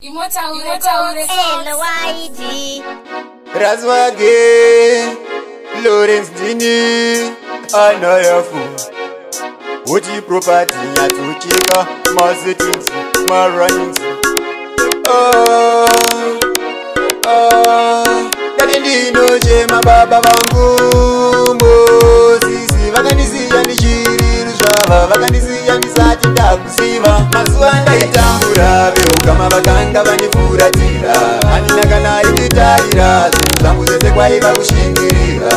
L-Y-D. Razwage Lawrence Dini Anayafu Uti property yatuchika My settings, my runnings. Oh, oh. Dadi ndinochema baba vangu Mosisi vakandisiya ndichiri rusvava, vakandisiya ndisati ndakuziva. Mazuva ndaitambura veukama vakanga vandifuratira, handina kana inditarira, zvinhu zvangu zvese kwaiva kushingirira.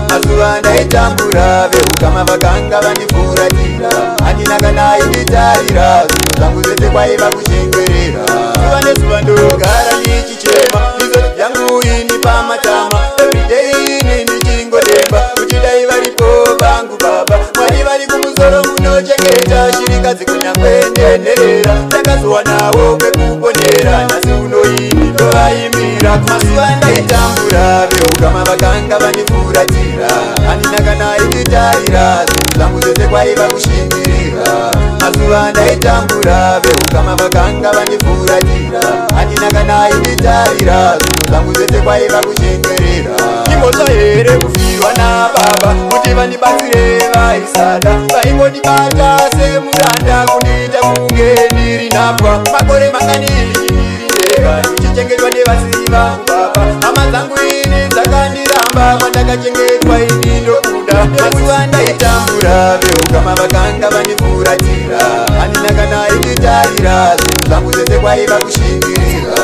Mazuva ndaitambura veukama vakanga vandifuratira, handina kana inditarira, zvinhu zvangu zvese kwaiva kushingirira. Zuva nezuva ndogara ndichichema, misodzi yangu ini pamatama. Everyday ini ndichingodemba kuti dai varipo vangu baba. Mwari vari kumusoro munochengeta shirikadzi kunyangwe nenherera, ndakazowanawo kwekuponera, nhasi uno ini ndovaimbira. Mazuva ndaitambura veukama vakanga vandifuratira, handina kana inditarira, zvinhu zvangu zvese kwaiva kushingirira. Mazuva ndaitambura veukama vakanga vandifuratira, handina kana inditarira, zvinhu zvangu zvese kwaiva kushingirira. Imhosva here kufirwa nababa kuti vandibatsire vaisada, vaingondibata semuranda kundiita kunge ndiri nhapwa. Makore mangani ndiri ndega ndichichengetwa nevasiri vangu baba, hama dzangu ini dzakandiramba, kwandakachengetwa ini ndokuda. Mazuva ndaitambura veukama vakanga vandifuratira, handina kana inditarira, zvinhu zvangu zvese kwaiva kushingirira.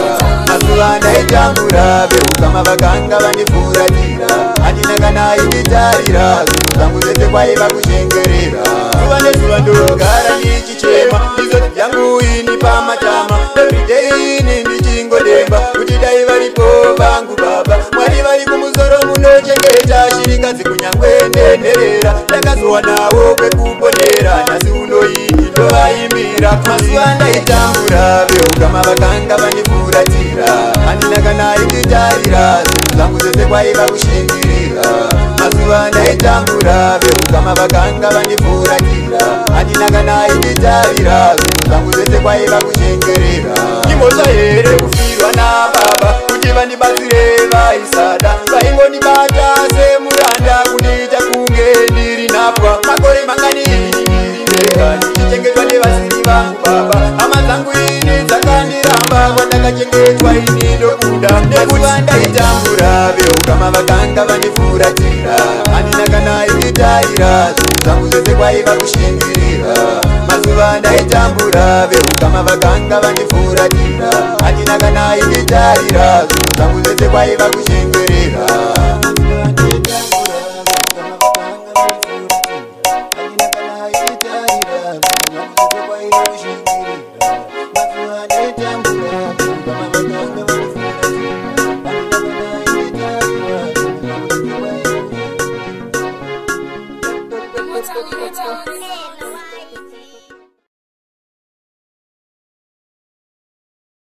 Mazuva ndaitambura veukama vakanga vandifuratira, handina kana inditarira, zvinhu zvangu zvese kwaiva kushingirira. Zuva nezuva ndogara ndichichema, misodzi yangu ini pamatama. Everyday ini ndichingodemba kuti dai varipo vangu baba. Mwari vari kumusoro munochengeta shirikadzi kunyangwe nenherera, ndakazowanawo kwekuponera, nhasi uno ini ndovaimbira. Mazuva ndaitambura veukama vakanga vandifuratira, handina kana inditarira, zvinhu zvangu zvese kwaiva kushingirira. Mazuva ndaitambura veukama vakanga vandifuratira, handina kana inditarira, zvinhu zvangu zvese kwaiva kushingirira. Imhosva here kufirwa nababa kuti vandibatsire vaisada, vaingondibata semuranda kundiita kunge ndiri nhapwa. Makore mangani ndiri ndega ndichichengetwa nevasiri vangu baba, hama dzangu ini dzakandiramba, kwandakachengetwa ini ndokuda. Nekuti ndaitambura veukama vakanga vandifuratira, handina kana inditarira, zvinhu zvangu zvese kwaiva kushingirira. Mazuva ndaitambura veukama vakanga vandifuratira, handina kana inditarira, zvinhu zvangu zvese kwaiva kushingirira. Imota.